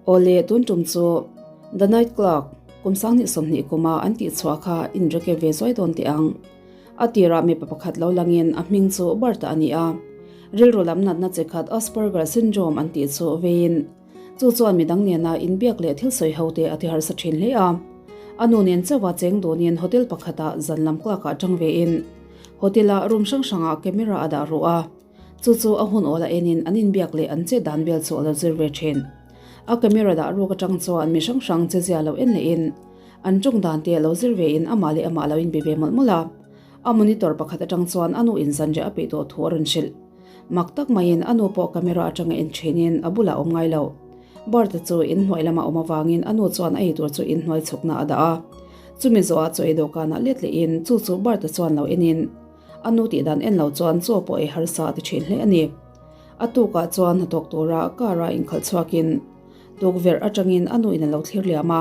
Awle, tun tum chu The Night Clerk, kum 2020 kuma an tihchhuah kha in recap ve zuai dawn teh ang. A tirah mipa pakhat lo langin a hming chu Bart a ni a. Rilru lam natna chi khat Asperger syndrome an tih chu veiin chu chuan midang nena inbiak leh thil sawi ho te a ti harsa thin hle a. A nu nen chauha cheng dunin hotel pakhatah zan lam clerk-ah tang vein hotel-a room hrang hrangah camera a dah ruh a. Chu chu a hun awl a enin an inbiak leh an chet dan vel chu a lo zir ve thin. A camera dah ruk atang chuan mi hrang hrang che zia lo en lehin an tawng dan te a lo zir vein amah leh amah lo inbe ve mawlh mawlh a. A monitor pakhat atang chuan a nu in zanriah a peih tawh thu a rawn hrilh. Mak tak maiin a nu pawh camera atanga en thinin a bulah a awm ngai lo. Bart-a chu inhnuai lama awm avangin a nu chuan a eitur chu inhnuai chhukna a dah a. Chumi zawhah chaw ei dawhkanah let lehin chu chu Bart-a chuan lo enin A nu tih dan en lo chuan chaw pawh ei harsa a ti thin hle a ni. A tukah chuan hnathawk tura car a inkhalh chhuakin tukverh atangin a nu in a lo thlir liam a.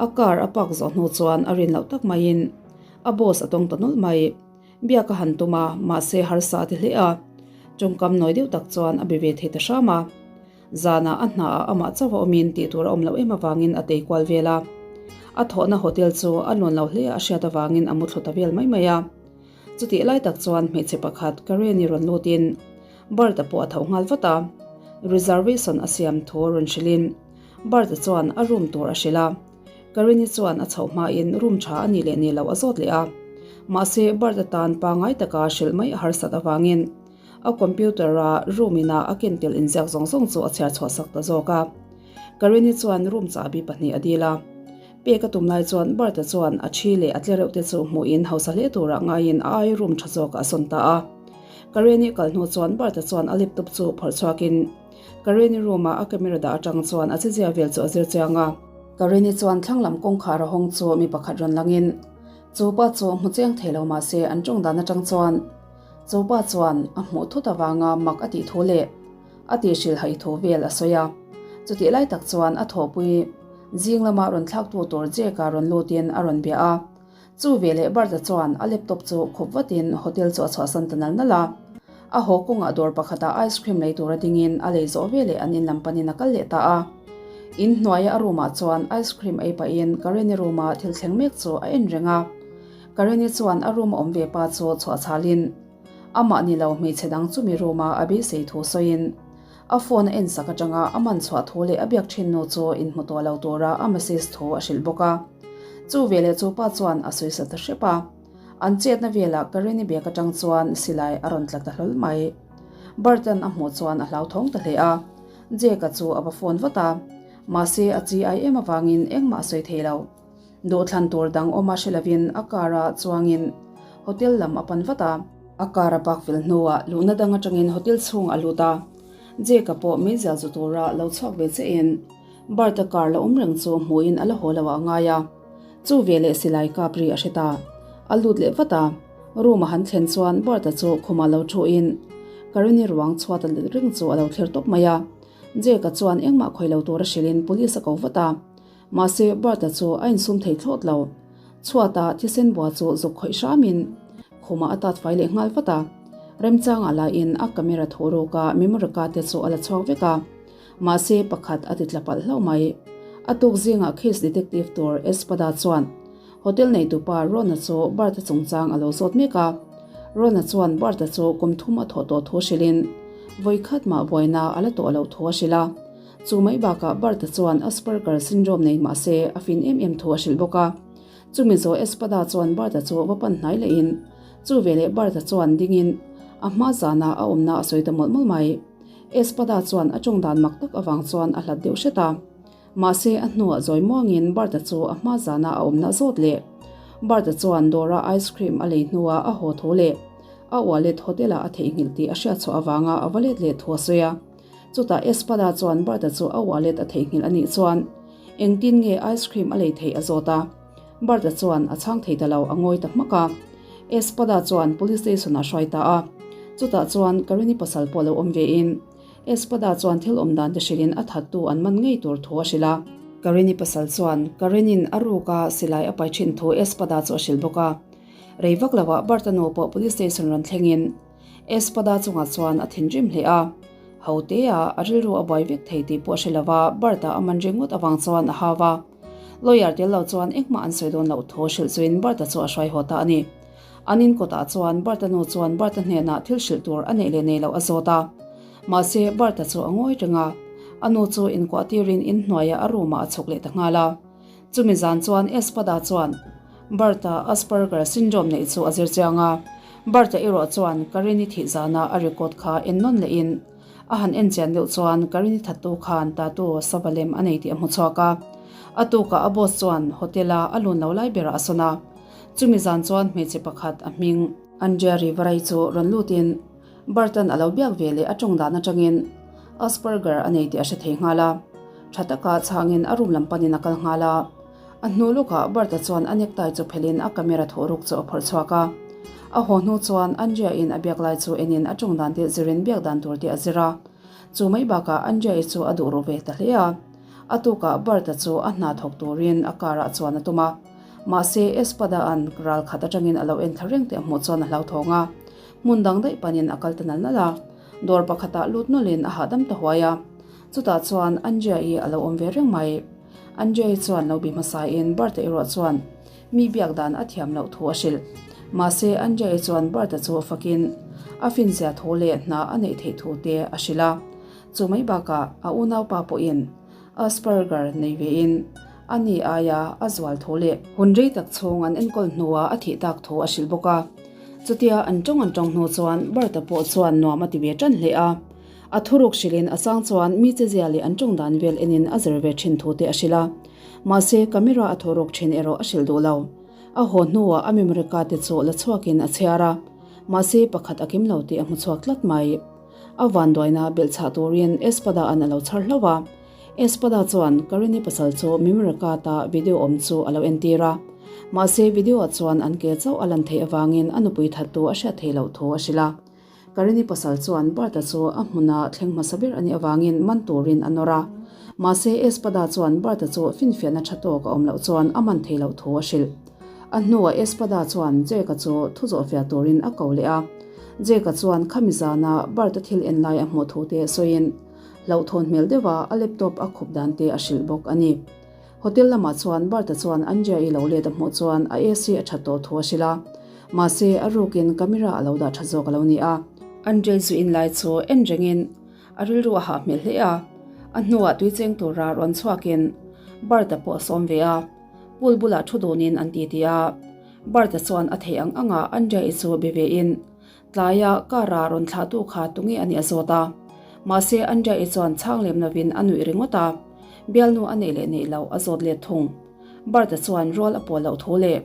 A car a park zawh hnu chuan a rin loh tak maiin a boss a tawng ta nawlh mai. Biak a han tum a, mahse harsa a ti hle a. Tawngkam nawi deuh tak chuan a be ve thei ta hram a. Zanah a hnaah amah chauh a awmin tih tur a awm loh em avangin a tei kual vel a. A thawhna hotel chu a lawn lo hle a hriat avangin a muthlu ta vel mai mai a. Chutih lai tak chuan hmeichhe pakhat Kareni rawn lutin Bart-a pawh a tho nghal vat a. Reservation a siam thu rawn hrilhin Bart-a chuan a room tur a hrilh a. Kareni chuan a chhoh hmain room tha a nih leh nih loh a zawt leh a. Mahse Bart-a tan pangngai taka hrilh mai a harsat avangin A computer a room ina a ken tel inziak zawng zawng chu a chhiar chhuah sak ta zawk a. Karini chuan room chahbi pahnih a dil a. Pek a tum lai chuan Bart-a chuan a thi leh a tlereuh te chu hmuhin hausa hle turah ngaiin a ai room tha zawkah a sawn ta a. Karini kal hnu chuan Bart-a chuan a laptop chu phawrh chhuakin Karini room-a a camera dah atang chuan a chezia vel chu a zir chiang a. Karini chuan thlanglam kawngkhar a hawng chu mi pakhat rawn langin chu pa chu hmu chiang thei lo mahse an tawng dan atang chuan Chopa chuan a hmuh thut avanga mak a tih thu leh a tihhrilh haih thu vel a sawi a. Chutih lai tak chuan a thawhpui zing lama rawn thlaktu tur Jack-a rawn lutin a rawn bia a. Chu veleh Bart-a chuan a laptop chu khup vatin hotel chu a chhuahsan ta nal nal a. A haw kawngah dawr pakhatah ice cream lei tura dingin a lei zawh veleh an in lam panin a kal leh ta a. In hnuaia a room-ah chuan ice cream ei pahin Kareni room-a thil thleng mek chu a en reng a. Kareni chuan a room a awm ve pa chu chhuah chhalin amah ni lo hmeichhe dang chumi room a a beisei thu sawiin a phone a en sak atanga a man chhuah thu leh a biak thin nu chu inhmu tawh lo tura a message thu a hrilh bawk a. Chu veleh chu pa chuan a sawi sa ta hrep a. An chetna velah Kareni bag atang chuan silai a rawn tla ta hlawl mai. Burton a hmuh chuan a hlauthawng ta hle a. Jake-a chu a va phone vat a. Mahse a chi ai em avangin engmah a sawi thei lo. Duhthlan tur dang awm a hre lovin a car a chuangin hotel lam a pan vat a. A car a park fel hnuah luhna dang atangin hotel chhung a lut a. Jake-a pawh meizial zu tura lo chhuak ve chiahin Bart-a car la awm reng chu hmuhin a la haw lo ah a ngai a. Chu veleh silai kap ri a hre ta. A lut leh vat a. Room a han thlen chuan Bart-a chu khumah lo thuin Karini ruang chhuat a let reng chu a lo thlir tawp mai a. Jake-a chuan engmah khawi lo tura hrilhin police a ko vat a. Mahse, Bart-a chu a insum thei thlawt lo. Chhuata thisen bua chu zuk khawih hramin khumah a tat fai leh nghal vat a. Remchangah laiin a camera thaw rawka memory card te chu a la chhuak vek a. Mahse, pakhat a ti tla palh hlauh mai. A tuk zingah case detective tur Espada chuan hotel neitupa Ron-a chu Bart-a chungchang a lo zawt mek a. Ron-a chuan Bart-a chu kum thum a thawh tawh thu hrilhin vawikhat mah buaina a la tawh loh thu a hrilh a. Chu mai bakah Bart-a chuan Asperger syndrome nei mah se a fin em em thu a hrilh bawk a. Chumi zawh Espada chuan Bart-a chu va pan hnai lehin chu veleh Bart-a chuan dingin a hma zana a awmna a sawi ta mawlh mawlh mai. Espada chuan a tawng dan mak tak avang chuan a hlat deuh hret a. Mahse a hnuah zawi muangin Bart-a chu a hma zana a awmna zawt leh Bart-a chuan dawra ice cream a lei hnuah a haw thu leh a wallet hotel-ah a theihnghilh tih a hriat chhuah avanga a va let leh thu a sawi a. Chutah Espada chuan Bart-a chu a wallet a theihnghilh a nih chuan engtin nge ice cream a lei theih a zawt a. Bart-a chuan a chhang thei ta lo, a ngawi ta hmak a. Espada chuan police station ah hruai ta a. Chutah chuan Karini pasal pawh lo awm vein Espada chuan thil awm dan te hrilhin a thattu an man ngei tur thu a hrilh a. Karini pasal chuan Karinin a ruk a silai a pai thin thu Espada chu a hrilh bawk a. Rei vak lovah Bart-a nu pawh police station rawn thlengin Espada chungah chuan a thinrim hle a. Ho te a, a rilru a buai vek thei tih pawh a hre lo va, Bert-a a man ringawt avang chuan a hau va. Lawyer tel lo chuan engmah an sawi dawn loh thu hrilh chuin Bert-a chu a hruai haw ta a ni. An in kawtah chuan Bert-a nu chuan Bert-a hnenah thil hrilh tur a neih leh nei loh a zawt a. Mahse, Bert-a chu a ngawi reng a. A nu chu inkuah tirin inhnuaiah a room-ah a chhuk leh ta nghal a. Chumi zan chuan Espada chuan Bert-a Asperger syndrome neih chu a zir chiang a. Bert-a erawh chuan Karini thih zana a record kha en nawn lehin a han en chian deuh chuan Karini thattu khan tattoo sava lem a nei tih a hmu chhuak a. A tukah a boss chuan hotel-a a lun lo lai berah a sawn a. Chumi zan chuan hmeichhe pakhat a hming Andrea Rivarai chu rawn lutin Bert-a'n a lo biak ve leh a tawng dan atangin Asperger a nei tih a hre thei nghal a. Tha taka chhangin a room lam panin a kal nghal a. A hnu lawkah Bert-a chuan a necktie chu phelhin a camera thawh ruk chu a phawrh chhuak a. A haw hnu chuan Andrea-in a biak lai chu enin a tawng dan te zirin biak dan tur te a zir a. Chu mai bakah Andrea-i chu a duh ru ve ta hle a. A tukah Bert-a chu a hna thawk turin a car-ah chuan a tum a. Mahse Espada-a'n ral khat atangin a lo en thla reng teh a hmuh chuan a hlauthawng a. Hmun dang daih panin a kal ta nal nal a, dawr pakhatah lut nawlhin a hahdam ta huai a. Chutah chuan Andrea-i a lo awm ve reng mai. Andrea-i chuan lo bi hmasain Bertha erawh chuan mi biak dan a thiam loh thu a hrilh. Mahse Andrea-i chuan Bertha chu fakin a finzia thu leh hna a neih theih thu te a hrilh a. Chu mai bakah a unaupa pawhin Asperger nei vein a ni aia a zual thu leh hun rei tak chhung an enkawl hnuah a thih tak thu a hrilh bawk a. Chutia an tawng an tawng hnu chuan Bertha pawh chuan nuam a ti ve tan hle a. A thuruk hrilhin a chang chuan mi chezia leh an tawng dan vel enin a zir ve thin thu te a hrilh a. Mahse camera a thuruk thin erawh a hrilh duh lo. A haw hnuah a memory card te chu la chhuakin a chhiar a. Mahse pakhat a kim lo tih a hmu chhuak tlat mai. A vanduaina belhchhah turin Espada-a'n a lo chhar hlauh a. Espada chuan Karini pasal chu memory card-a video awm chu a lo entir a. Mahse video-ah chuan an ke chauh a lan theih avangin a nupui thattu a hriat theih loh thu a hrilh a. Karini pasal chuan Bertha chu a hmuna thleng hmasa ber a nih avangin man turin a nawr a. Mahse Espada chuan Bertha chu finfiahna tha tawk a awm loh chuan a man theih loh thu a hrilh. A hnuah Espada chuan Jake-a chu thu zawhfiah turin a ko leh a. Jake-a chuan khami zana Bert-a thil en lai a hmuh thu te sawiin hlauhthawn hmel deuha a laptop a khup dan te a hrilh bawk a ni. Hotel lamah chuan Bert-a chuan Andrea-i lo let a hmuh chuan a AC a that tawh thu a hrilh a. Mahse, a rukin camera a lo dah tha zawk a lo ni a. Andrea zu in lai chu en rengin a rilru a hah hmel hle a. A hnuah tui cheng tura rawn chhuakin Bert-a pawh a sawm ve a. Pool bulah thu dunin an titi a, Bert-a chuan a theih ang anga Andrea-i chu be vein tlaia car-a rawn thlahtu kha tunge a nih a zawt a. Mahse Andrea-i chuan chhang lem lovin a nuih ringawt a, bialnu a neih leh neih loh a zawt let thung. Bert-a chuan rual a pawl loh thu leh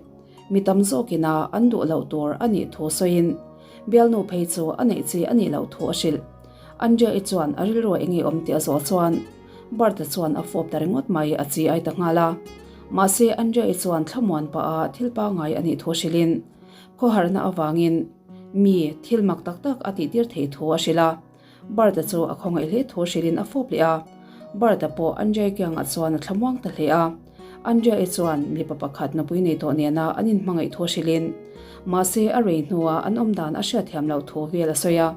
mi tam zawkin a an duh loh tur a nih thu sawiin bialnu phei chu a neih chi a nih loh thu a hrilh. Andrea-i chuan a rilru a enge awm tih a zawh chuan Bart-a chuan a fawp ta ringawt mai, a chi ai ta nghal a. Mahse, Andrea-i chuan thlamuan pah a thil pangngai a nih thu hrilhin, khawharna avangin mi thil mak tak tak a tihtir thei thu a hrilh a. Bart-a chu a khawngaih hle thu hrilhin a fawp leh a. Bart-a pawh Andrea-i kiangah chuan a thlamuang ta hle a. Andrea-i chuan mipa pakhat nupui nei tawh nena an inhmangaih thu hrilhin, mahse a rei hnua an awm dan a hriatthiam loh thu vel a sawi a.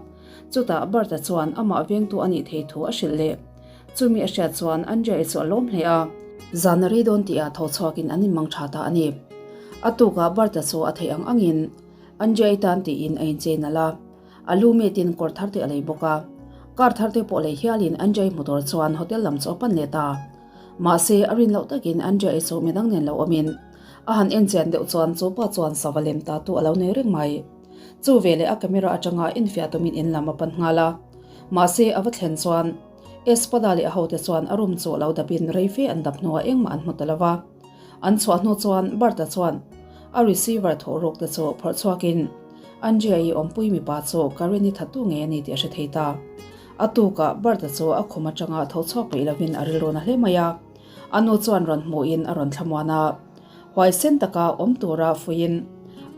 Chutah Bart-a chuan amah vengtu a nih thei thu a hrilh leh. Chumi a hriat chuan Andrea-i chu a lawm hle a. Zan a rei dawn tihah tho chhuakin an inmang tha ta a ni. A tukah Bart-a chu a theih ang angin Andrea-i tan tiin a inchei nalh a. A lu metin kawr thar te a lei bawk a. Car thar te pawh lei hialin Andrea-i hmu tur chuan hotel lam chu a pan leh ta. Mahse, a rin loh takin Andrea-i chu midang nen lo awmin a han enchian deuh chuan chu pa chuan sava lem ta tu a lo nei reng mai. Chu veleh a camera atanga infiah tumin in lam a pan nghal a. Mahse, a va thlen chuan Espada leh a hote chuan a room chu a lo dapin rei fe an dap hnuah engmah an hmu ta lo va. An chhuah hnu chuan Bart-a chuan a receiver thawh ruk te chu phawrh chhuakin Andrea-i awmpui mipa chu Karen-i thattu ngei a ni tih a hre thei ta. A tukah Bart-a chu a khum atanga tho chhuak peih lovin a rilru na hle mai a. A nu chuan rawn hmuhin a rawn thlamuan a. Huaisen taka awm tura fuiin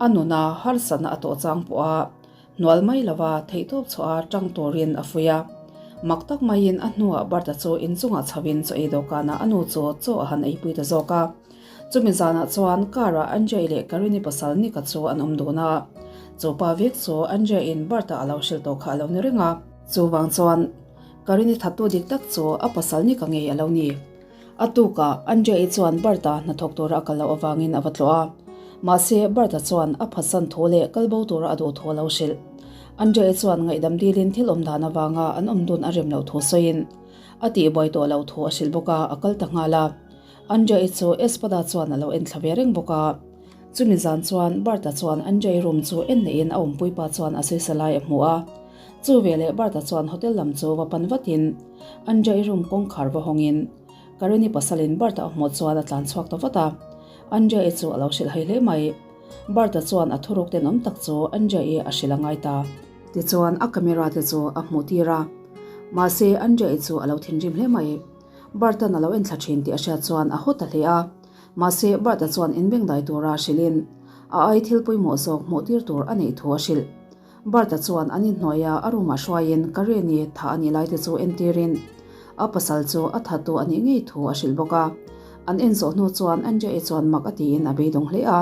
a nuna harsatna a tawh chang pawh a hnual mai lova theihtawp chhuah a tang turin a fui a. Mak tak maiin a hnuah Bertha chu inchungah chhoin chaw ei dawhkanah a nu chu chaw a han eipui ta zawk a. Chumi zanah chuan car-ah Andrei leh Karini pasal Nika chu an awm dun a. Chu pa vek chu Andrei-in Bertha a lo hrilh tawh kha a lo ni reng a. Chuvang chuan. Karini thattu dik tak chu a pasal ni ka ngei a lo ni. A tukah Andrea-i chuan Bert-a hnathawk tura a kal loh avangin a va tlawh a. Mahse, Bert-a chuan a phatsan thu leh kal bo tura a duh thu a lo hrilh. Andrea-i chuan ngaihdam dilin thil awm dan avanga an awm dun a rem loh thu sawiin a tihbuai tawh loh thu a hrilh bawk a, a kal ta nghal a. Andrea-i chu Espada chuan a lo en thla ve reng bawk a. Chumi zan chuan Bert-a chuan Andrea-i room chu en neihin a awmpuipa chuan a sawi lai a hmu a. Chu veleh Bert-a chuan hotel lam chu va pan vatin Andrea-i room kawngkhar va hawngin Karini pasalin Bert-a a hmuh chuan a tlan chhuak ta vat a. Andrea-i chu a lo hrilh hai hle mai. Bert-a chuan a thuruk tenawm tak chu Andrea-i a hrilh a ngai ta. Tichuan a camera te chu a hmuh tir a. Mahse Andrea-i chu a lo thinrim hle mai. Bert-a'n a lo enthla thin tih a hriat chuan a haw ta hle a. Mahse Bert-a chuan inbengdai tura hrilhin a ai thil pawimawh zawk hmuh tir tur a neih thu a hrilh. Bert-a chuan an inhnuaia a room-ah hruaiin Karen-i tha a nih laite chu entirin a pasal chu a thattu a nih ngei thu a hrilh bawk a. An en zawh hnu chuan Andrea-i chuan mak a tiin a beidawng hle a.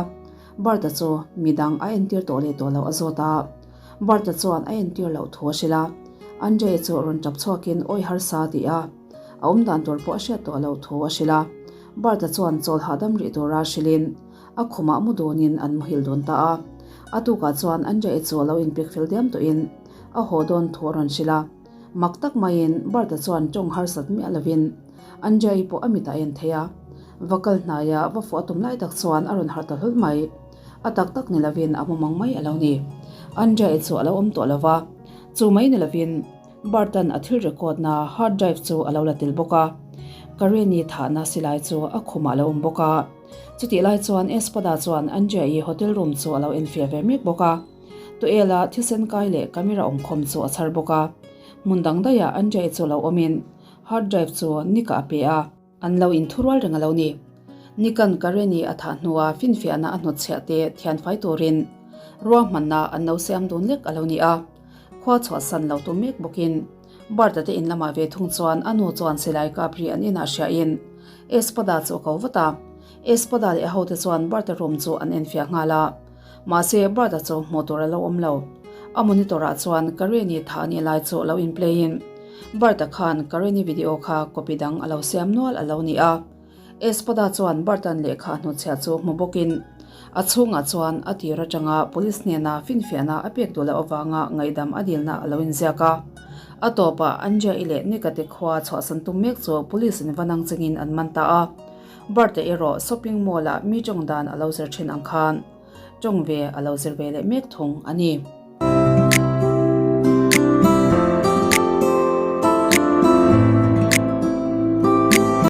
Bert-a chu midang a entir tawh leh tawh loh a zawt a. Bert-a chuan a entir loh thu a hrilh a. Andrea-i chu rawn tap chhuakin awi harsa a ti a. A awm dan tur pawh a hriat tawh loh thu a hrilh a. Bert-a chuan chawl hahdam rih tura hrilhin a khumah mu dunin an muhil dun ta a. A tukah chuan Andrea-i chu a lo inpek fel diam tawhin a haw dawn thu a rawn hrilh a. Mak tak maiin Bert-a chuan tawng harsat miah lovin Andrea-i pawh a mitah a en thei a. Va kal hnaia va fuh a tum lai tak chuan a rawn harh ta hlawl mai. A tak tak ni lovin a mumang mai a lo ni. Andrea-i chu a lo awm tawh lo va, chu mai ni lovin Bart-a'n a thil record na hard drive chu a lo la tel bawk a. Kareni thahna silai chu a khumah a lo awm bawk a. Chutih lai chuan Espada chuan Andrea-i hotel room chu a lo enfiah ve mek bawk a. Tuela thisen kai leh camera awmkhawm chu a chhar bawk a. Hmun dang daihah Andrea-i chu lo awmin hard drive chu Nick-a a pe a. An lo inthurual reng a lo ni. Nick-a'n Kareni a thah hnua finfiahna a hnawtchhiah te thianfai turin ruahmanna an lo siam dun lek a lo ni a. Khua chhuahsan lo tum mek bawkin Bart-a te in lamah ve thung chuan a nu chuan silai kap ri an inah hriain Espada chu a ko vat a. Espada leh a hote chuan Bart-a room chu an enfiah nghal a. Mahse Bart-a chu hmuh tur a lo awm lo. A monitor-ah chuan Kareni thah a nih lai chu lo in play in Bart-a khan Kareni video kha copy dang a lo siam nual a lo ni a. Espada chuan Bart-a'n lehkha a hnutchhiah chu hmu bawkin a chhungah chuan a tir atanga police hnena finfiahna a pek duh loh avanga ngaihdam a dilna a lo inziak a. A tawpah Andrea-i leh Nick-a te khua chhuahsan tum mek chu police in va nang chengin an man ta a. Bart-a erawh shopping mall-ah mi tawng dan a lo zir thin ang khan tawng ve a lo zir ve leh mek thung a ni.